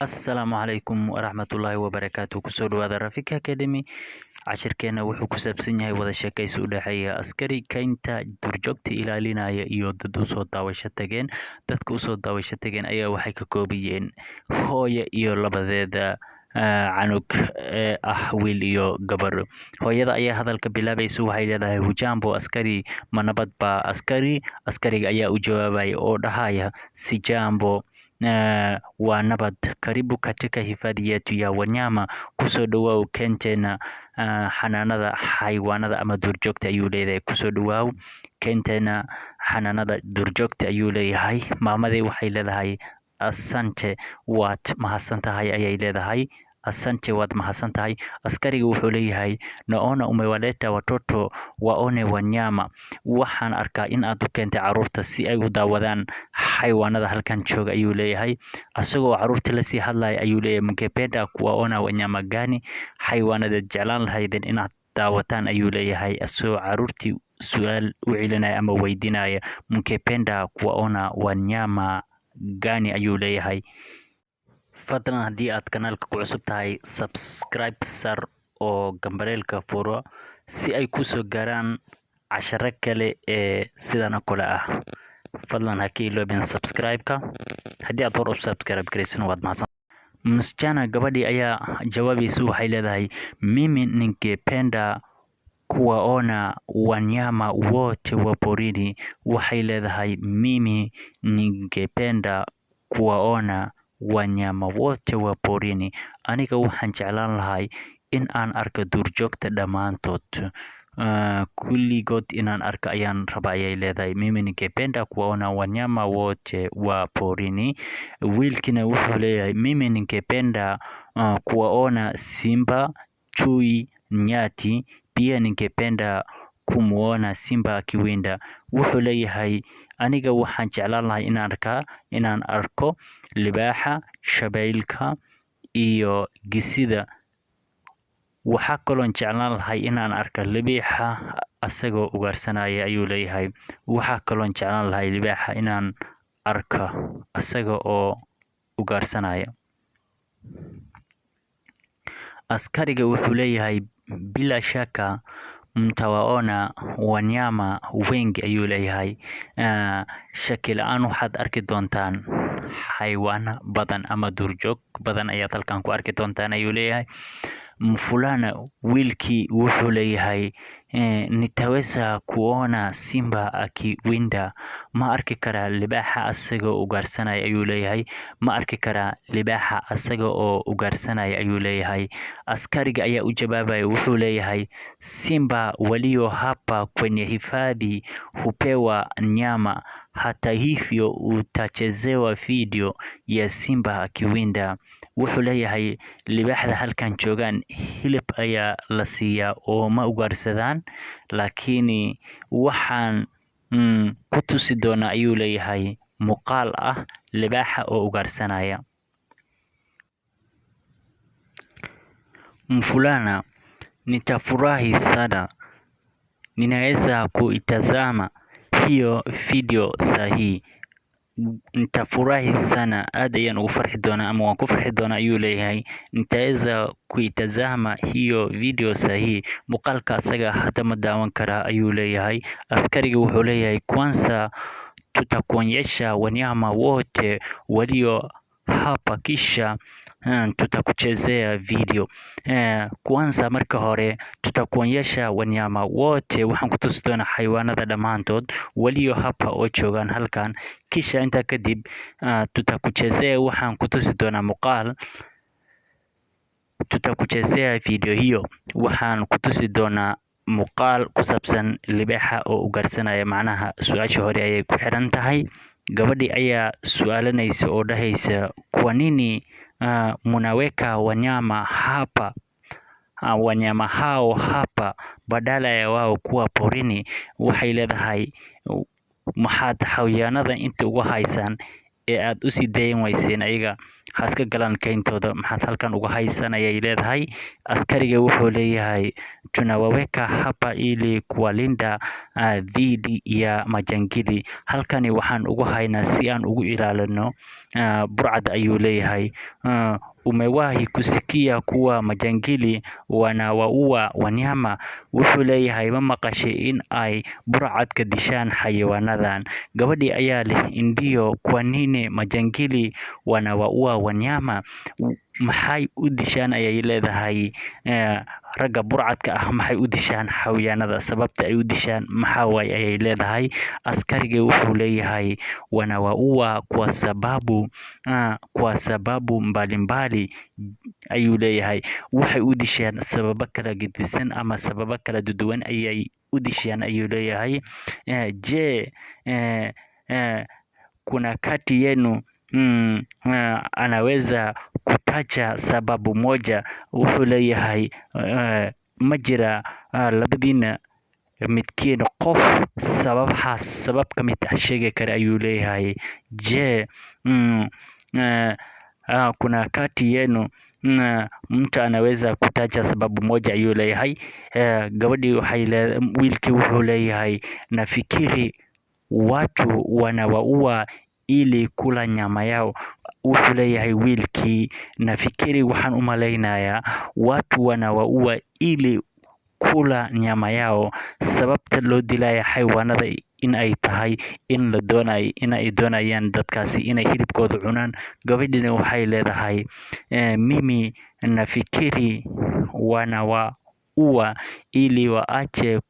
Asalaamu calaykum waraxmatullaahi wabarakaatu. Kusoo dhawaada Rafiki Academy. Cashirkeena wuxuu ku saabsan yahay wada sheekaysi u dhexeeya askari kaynta duurjoogta ilaalinaya iyo dad usoo daawasho tageen. Dadka usoo daawasho tageen ayaa waxay ka koobayeen hooyo iyo labadeeda canug ee ah wiil iyo gabar. Hooyada ayaa hadalka bilaabaysa, waxay leedahay: "Hujambo askari, ma nabad baa askari?" Askariga ayaa u jawaabaya oo dhahaya: "Sijambo, waa nabad. Karibu katika hifadhi yetu ya wanyama." Kusoo dhawaaw keenteena xanaanada xayawaanada ama duurjoogta ayuu leeyahay. Kusoo dhawaaw keenteena xanaanada duurjoogta ayuu leeyahay. Maamadii waxay leedahay: "Asante, waad mahadsan tahay," ayay leedahay. "Asante, waad mahadsan tahay." Askariga wuxuu leeyahay: "Naona umewaleta watoto waone wanyama." Waxaan arkaa in aad u keentay caruurta si ay u daawadaan xayawaanada halkan jooga ayuu leeyahay. Asagoo caruurta lasii hadlaya ayuu leeyahay: "Mungependa kuwaona wanyama gani?" Xayawaanada jeclaan lahaydeen inaad daawataan ayuu leeyahay, asagoo caruurtii su-aal u celinaya ama weydiinaya. "Mungependa kuwaona wanyama gani?" ayuu leeyahay. Fadlan haddii aad kanaalka ku cusub tahay, subscribe sar oo gambaleelka furo si ay kusoo gaaraan casharo kale ee sidan oo kale ah. Fadlan ha ka iloobin subscribe-ka. Haddii aad hor u subscribe garaysan, waad mahadsan. Msichana, gabadhii ayaa jawaabaysa, waxay leedahay: "Mimi ningependa kuwaona wanyama wote wa porini." Waxay leedahay: "Mimi ningependa kuwaona wanyama wote wa porini." Aniga waxaan jeclaan lahay in aan arko duurjoogta dhammaantood, kulligood inaan arko ayaan rabaa ayay leedahay. "Mimi ningependa kuwaona wanyama wote wa porini." Wiilkina wuxuu leeyahay: "Mimi ningependa kuwaona simba, chui, nyati. Pia ningependa kumuona simba akiwinda." Wuxuu leeyahay: "Aniga waxaan jeclaan lahay inaan arko libaaxa, shabeelka iyo gisida. Waxaa kaloon jeclaan lahay inaan arko libaaxa asagoo ugaarsanaya," ayuu leeyahay. "Waxaa kaloon jeclaan lahay libaaxa inaan arko asaga oo ugaarsanaya." Askariga wuxuu leeyahay: "Bila shaka mtawaona wanyama wengi," ayuu leeyahay. Shaki la-aan waxaad arki doontaan xayawaano badan ama duurjoog badan ayaad halkan ku arki doontaan ayuu leeyahay. Mvulana, wiilkii wuxuu leeyahay: "Nitaweza kuona simba akiwinda?" Ma arki karaa libaaxa asagoo ugaarsanaya ayuu leeyahay. Ma arki karaa libaaxa asaga oo ugaarsanaya ayuu leeyahay. Askariga ayaa u jawaabaya, wuxuu leeyahay: "Simba walio hapa kwenye hifadhi hupewa nyama. Hata hivyo utachezewa video ya simba akiwinda." Wuxuu leeyahay: "Libaaxda halkan joogaan hilib ayaa la siiyaa oo ma ugaarsadaan, laakiin waxaan ku tusi doonaa," ayuu leeyahay, "muuqaal ah libaaxa oo ugaarsanaya." Mvulana: "Nitafurahi sana. Ninaweza kuitazama hiyo video sahii?" Nitafurahi sana, aad ayaan ugu farxi doonaa ama waan ku farxi doonaa ayuu leeyahay. "Nitaweza kuitazama hiyo video sahii?" Muuqaalka asaga hadda ma daawan karaa ayuu leeyahay. Askariga wuxuu leeyahay: "Kwanza tutakuonyesha wanyama wote walio hapa, kisha tutakuchezea video." Kwanza, marka hore, "tutakuonyesha wanyama wote," waxaan ku tusi doonaa xayawaanada dhammaantood, "walio hapa," oo joogaan halkan, "kisha," intaa kadib, "tutakuchezea," waxaan ku tusi doonaa muuqaal, "tutakuchezea video hiyo," waxaan ku tusi doonaa muuqaal ku saabsan libaaxa oo ugaarsanaya. Macnaha su-aasha hore ayay ku xiran tahay. Gabadhii ayaa su-aalanaysa oo dhahaysa: "Kwa nini munaweka wanyama hapa, wanyama hao hapa badala ya wao kuwa porini?" Waxay leedahay: "Maxaad xayawaanada inta uga haysaan?" Ee aad usii dayan wayseen ayaga ha iska galaan kayntooda, maxaad halkan uga haysan, ayay leedahay. Askariga wuxuu leeyahay, "Tunawaweka hapa ili kuwalinda dhidi ya majangili." Halkani waxaan ugu haynaa si aan ugu ilaalino burcad, ayuu leeyahay. "Umewahi kusikia kuwa majangili wanawaua wanyama?" Wuxuu leeyahay, ma maqashay in ay burcadka dishaan xayawaanadan? Gabadhii ayaa leh, "Ndiyo, kwa nini majangili wanawaua wanyama?" Maxay u dishaan, ayay leedahay, ragga burcadka ah maxay u dishaan xayawaanada? Sababta ay u dishaan maxaa waaye, ayay leedahay. Askariga wuxuu leeyahay, "Wanawaua kwa sababu mbalimbali," ayuu leeyahay. Waxay u dishaan sababo kala gedisan ama sababo kala duwan ayay u dishaan, ayuu leeyahay. "Je, kuna kati yenu anaweza kutaja sababu moja?" Wuxuu leeyahay, ma jira labadiina midkiin qof sababahaas sabab ka mid ah sheegi kara, ayuu leeyahay. "Je, kuna kati yenu mtu anaweza kutaja sababu moja?" ayuu leeyahay. Gabadhii waxay le, wiilkii wuxuu leeyahay, "Nafikiri watu wanawaua ili kula nyama yao." Wuxuu leeyahay wiilkii, "Nafikiri," waxaan u malaynayaa, "watu wanawaua ili kula nyama yao." Sababta loo dilaya xayawaanada in ay tahay in la doonayo, in ay doonayaan dadkaasi inay hilibkooda cunaan. Gabadhina waxay leedahay, "Mimi nafikiri wanawaua ili waache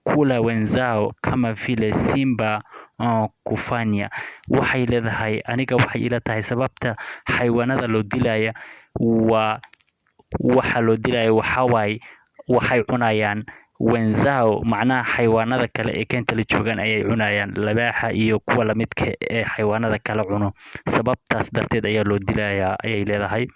kula wenzao kama vile simba kufanya." Waxay leedahay, aniga waxay ila tahay sababta xayawaanada loo dilaya waa waxa loo dilaya waxaa waaye waxay cunayaan wenzao, macnaha xayawaanada kale ee keynta la joogaan ayay cunayaan, libaaxa iyo kuwa lamidka ee xayawaanada kala cuno. Sababtaas darteed ayaa loo dilayaa, ayay leedahay.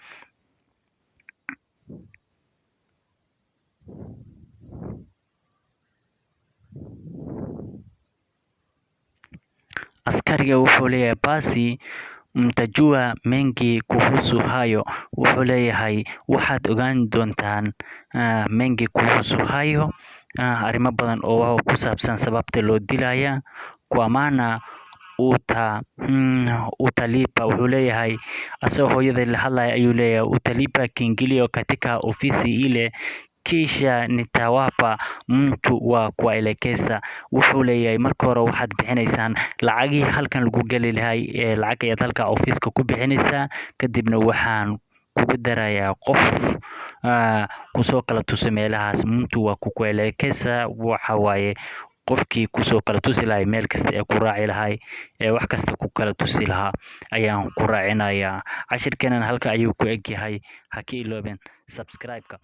Askariga wuxuu leeyahay, "Basi mtajua mengi kuhusu hayo." Wuxuu leeyahay, waxaad ogaan doontaan mengi kuhusu hayo, arrimo badan oo ku saabsan sababta loo dilaya. Kwa maana utalipa, wuxuu leeyahay, asagoo hooyada la hadlaya ayuu leeyahay, "Utalipa kiingilio katika ofisi ile, kisha nitawapa mtu wa kuwaelekeza." Wuxuu leeyahay, marka hore waxaad bixinaysaan lacagihii halkan lagu geli lahay ee lacag ayaad halka ofiiska ku bixinaysaa, kadibna waxaan kugu darayaa qof kusoo kala tusa meelahaas. Mtu wa kukuelekeza waxa waaye qofkii kusoo kala tusi lahay meel kasta ee ku raaci lahay ee wax kasta ku kala tusi lahaa ayaan ku raacinayaa. Cashirkeenan halka ayuu ku eg yahay. Ha ka iloobin subscribe-ka.